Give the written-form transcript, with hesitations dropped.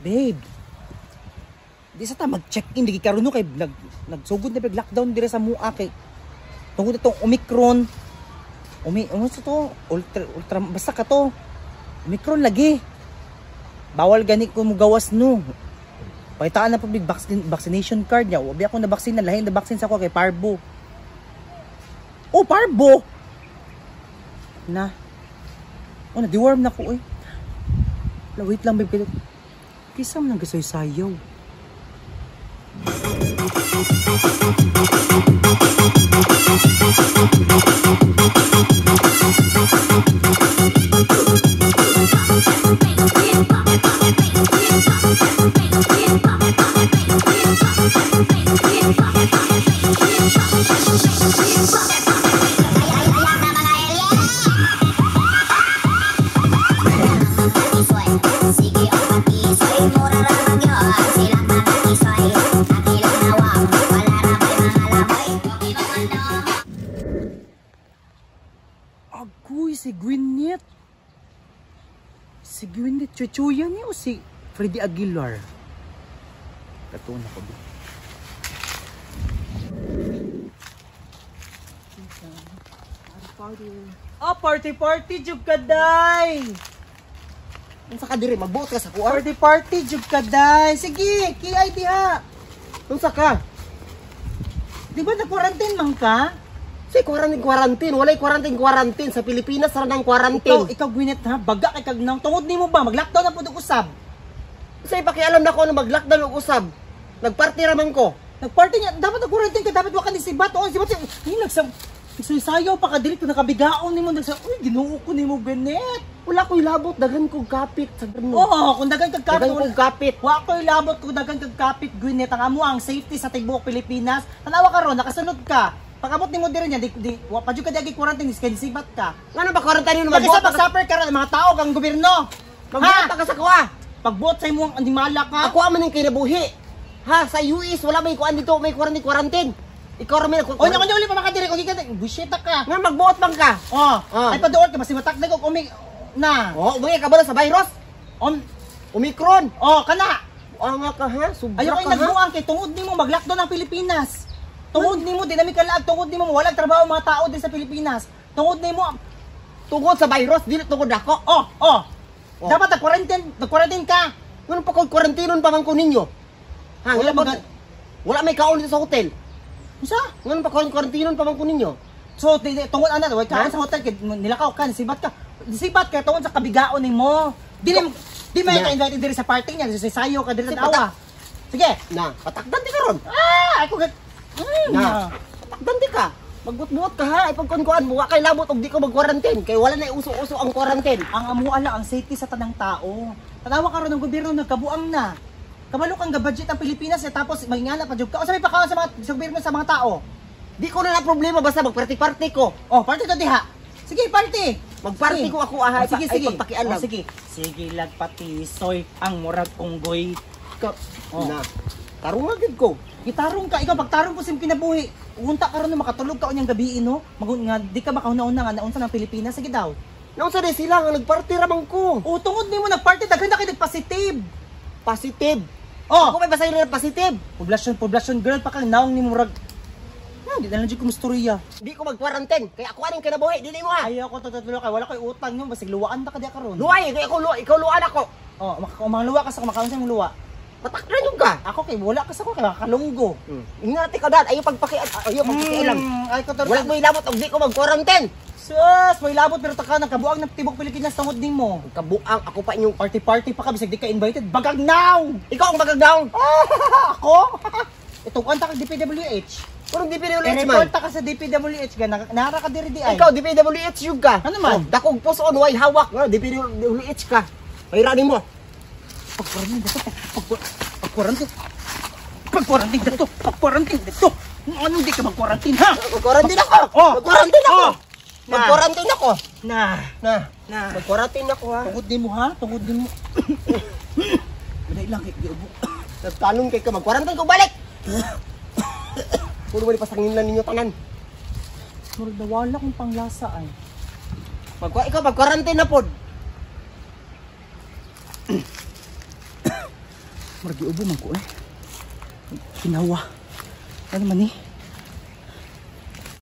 Babe. Di sa ta mag-check-in di karon no kay nagsugod na big lockdown dire sa mua kay tungod itong Omicron. Umi ano sa to? Ultra ultra basta ka to. Omicron lagi. Bawal gani ko mo gawas no. Pakitaan na public vaccination card niya. Wabi ako na vaccine na lahi na vaccine sa ako kay Parbo. Oh, Parbo. Na. Oh, na deworm na ko eh. Wala, wait lang babe. Kisa man ang gasoy-sayaw. Agoy, si Gwyneth. Si Gwyneth Chuchuya niya o si Freddie Aguilar? Katuon ako ba? Oh, party party, jug ka day! Unsa ka diri magbuot ka sa kuan? Party party, jug ka day! Sige, KI diha! Unsa ka? Di ba na-quarantine man ka? Say quarantine quarantine, walay quarantine quarantine sa Pilipinas ra nang Ikaw, quarantine. ikaw Gwyneth ha, baga kay kag nang tungod nimo ba mag-lockdown na pud og usab. Say pakialam na ko na mag-lockdown og usab. Nagparty ra man ko. Nagparty niya, dapat nag-quarantine ka, dapat wa ka ni sibat. Oh, sibat. Ni nagsam nagsayaw pa ka diri kung nakabigaon nimo nagsa, uy, Ginoo ko nimo Gwyneth. Wala ko'y labot, daghan kog kapit sa ganun. Oo, kung daghan kag kapit, Daghan kog kapit. Wa ko'y labot kung daghan kag kapit Gwyneth. Ang amo ang safety sa tibuok Pilipinas. Tanawa ka ron, nakasunod ka. Pag-abot nimo diri niya, di wa pa jud ka di quarantine, kay sibat ka. Ngano ba quarantine Pag magbuot isa pag-suffer ka ron, mga tao kang gobyerno. Magbuot Ha? ka sa kuha. Pagbuot sa imong animala ka. Ako man ang kinabuhi. Ha, sa US wala may kuan dito, may quarantine quarantine. Ikaw ra may O nya kunya uli pa makadiri kung gikan bullshit ka. Nga magbuot man ka. Oh, Ah. ay paduol ka basta matakdag og umi na. Oh, umuwi ka ba na sa virus? On, Omicron. oh, kana. Anga ka ha, sobra Ayaw kay ka ha. nagbuang kay tungod nimo mag-lockdown ang Pilipinas. Tungod nimo di nami kalaag, tungod nimo walang trabaho ang mga tao din sa Pilipinas. Tungod nimo Tungod sa virus, dili tungod ako. oh, oh. Oh. Dapat nag-quarantine ka. Ngano pa kog kwarantinon pa man ko ninyo? Ha, Wala wala wala may kaon dito sa hotel. Unsa? Ngano pa kog kwarantinon pa man ko ninyo? So tungod ana, way kaon Ha? sa hotel kay nilakaw ka, sibat ka. Sibat ka tungod sa kabigaon nimo. Di may Na. ka-invite diri sa party niya, sa sayo ka diri sa Sige, tawa. Sige. Na, patakdan di karon. Ah, ako Na. Patakdan di ka. Magbuot-buot ka ha, ay pagkunkuan mo, wa kay labot og di ko mag-quarantine kay wala na uso-uso ang quarantine. Ang amuan lang ang safety sa tanang tao. Tanawa karon ng gobyerno nagkabuang na. Kabalo kang ga-budget ang Pilipinas eh, tapos magingana pa jud ka. O sabi pa kaon sa mga sa gobyerno sa mga tao. Di ko na na problema basta magparty-party ko. Oh, party to diha. Sige, party. Magparty Sige. ko ako ah, Oh, sige, ay sige. pagpakialam. Oh, sige. Sige lagpatisoy ang murag unggoy. Ka, Oh. Na. Tarunga gid ko. Gitarong ka, ikaw pagtarong ko sa imong kinabuhi. Unta karon no makatulog ka unyang gabi no. Magun nga di ka makahuna-una nga naunsa ng Pilipinas sige daw. Naunsa di sila nga nagparty ra man ko. O tungod nimo nagparty daghan na kay nagpositive. Positive. Oh, Ako may basahin na positive. poblasyon poblasyon girl pa kang naong nimo murag. Di na lang jud ko mustorya. Di ko mag-quarantine kay ako aning kinabuhi, dili mo ha. Ayaw ko tutulo kay wala koy utang nyo basig luwaan ta ka diha karon. Luway, kay ako luwa, ikaw luwan ako. Oh, mga luwa ka sa makaon sa imong luwa. Patakdan yung ka. Ako kay wala ka sa ko kay makakalunggo. Ingati ka dad, ayaw pagpakialam. Ay ko Wala mo ilabot og di ko mag-quarantine. Sus, may labot pero taka nagkabuang ng tibok Pilipinas tungod nimo. Kabuang ako pa inyong Party party pa ka bisag di ka invited. Bagag now. Ikaw ang bagagdaw. Ako? Itong anta kag DPWH. Anong DPWH man? I-report ta ka sa DPWH ga nara ka diri di ay. Ikaw DPWH yung ka. Ano man? Oh, dakog puson way hawak. Nga DPWH ka. Bayranin mo. Pag-quarantine dito, pag-quarantine. Pag-quarantine dito, pag-quarantine dito. Anong di ka mag-quarantine ha? Mag-quarantine ako. Oh. Mag-quarantine ako. Oh. Mag-quarantine ako. Na. Na. Na. Mag-quarantine ako ha. Tungod nimo ha, tungod nimo. Wala lang kay giubo. Nagtanong kay ka mag-quarantine ko balik. Puro ba pasangin lang ninyo tanan. Murag nawala kong panglasa ay. Ikaw mag-quarantine na pod. Murag giubo man ko eh. Kinawa. Ano man eh?